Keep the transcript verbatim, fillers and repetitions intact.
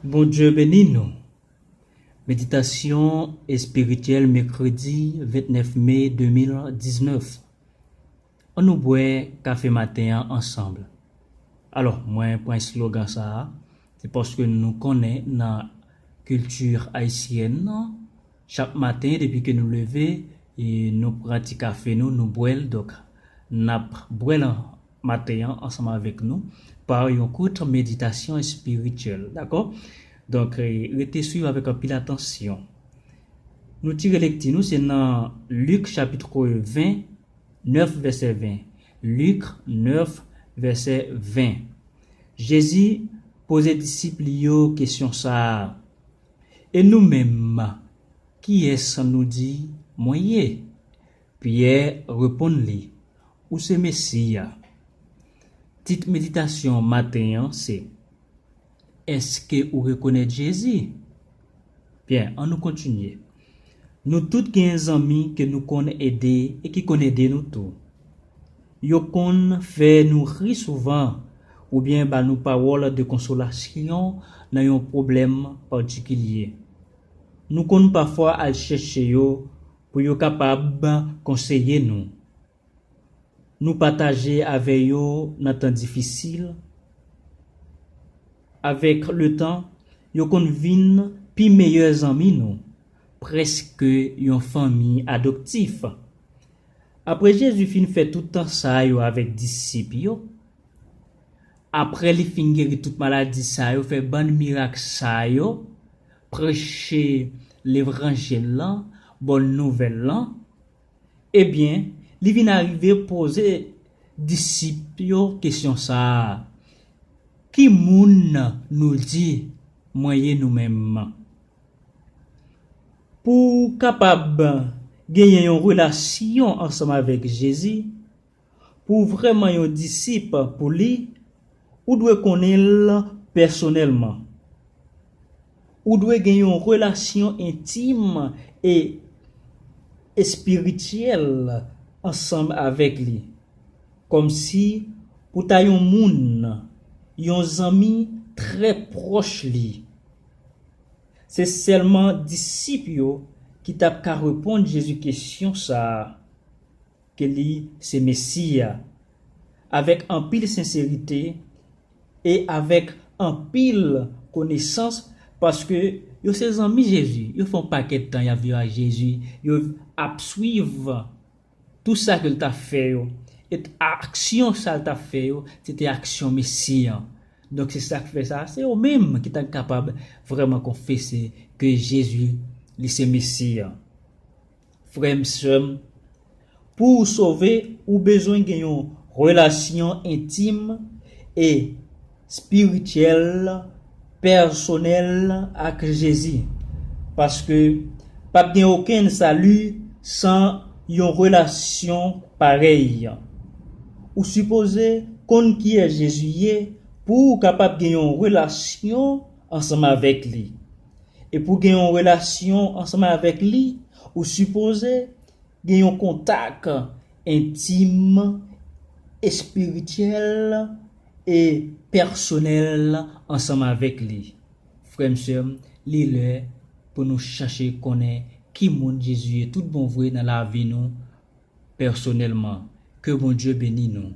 Bondye beni nou. Meditasyon espirityèl, mèkredi vennèf me de mil diznèf. Ann nou bwè kafe maten an ansanm. Alò, mwen pran slogan sa a, se paske nou konnen nan kilti ayisyèn nan, chak maten depi ke nou leve, e nou pran ti kafe nou, nou bwè l, donk n ap bwè l maten an ansanm avèk nou pa yon kout meditasyon espirityèl, dakò? Donk, e, rete swiv avèk anpil atansyon. Nou tire lekti nou, se nan Lik chapit ven, nèf vèsè ven. Lik nèf vèsè ven. Jezi poze disip li yo kesyon sa a: E nou menm, kiyès nou di mwen ye? Pyè reponn li: Ou se Mesi a. Tit meditasyon maten an se: Èske ou rekonèt Jezi? Byen, ann nou kontinye. Nou tout gen zanmi ke nou konn ede e ki konn ede nou tou. Yo konn fè nou ri souvan oubyen ba nou pawòl de konsolasyon nan yon pwoblèm patikilye. Nou konn pafwa al chèche yo pou yo kapab konseye nou. Nou pataje avè yo nan tan difisil. Avèk letan, yo konn vin pi meyè zanmi nou, prèske yon fanmi adoptif. Apre Jezi fin fè tout tan sa yo avèk disip yo, apre li fin geri tout maladi sa yo, fè bann mirak sa yo, preche levanjil lan, bòn nouvèl lan, ebyen, li vin arive poze disip yo kesyon sa a: Ki moun nou di mwen ye nou menm? Pou w kapab genyen yon relasyon ansanm avèk Jezi, pou w vrèman yon disip pou li, ou dwe konnen l pèsonèlman. Ou dwe gen yon relasyon entim e espirityèl ansanm avèk li, kòmsi pou ta yon moun, yon zanmi trè pwòch li. Se sèlman disip yo ki t ap ka reponn Jezi kesyon sa a, ke li se Mesi a, avèk anpil senserite e avèk anpil konesans, paske yo se zanmi Jezi. Yo fè yon pakèt tan y ap viv ak Jezi, yo ap swiv tout sa ke l t ap fè yo. E aksyon sa l t ap fè yo, se te aksyon Mesi an. Donk, se sa k fè sa, se yo menm ki ta kapab vrèman konfese ke Jezi, li se Mesi an. Frè m, sè m, pou w sove, ou bezwen gen yon relasyon entim e espirityèl, pèsonèl ak Jezi. Paske p ap gen okenn sali san yon relasyon parèy. Ou sipoze konn kiyès Jezi ye pou w kapab gen yon relasyon ansanm avèk li. E pou gen yon relasyon ansanm avèk li, ou sipoze gen yon kontak entim, espirityèl e pèsonèl ansanm avèk li. Frè m, sè m, li lè pou nou chache konnen ki moun Jezi ye tout bon vre nan lavi nou pèsonèlman. Ke Bondye beni nou.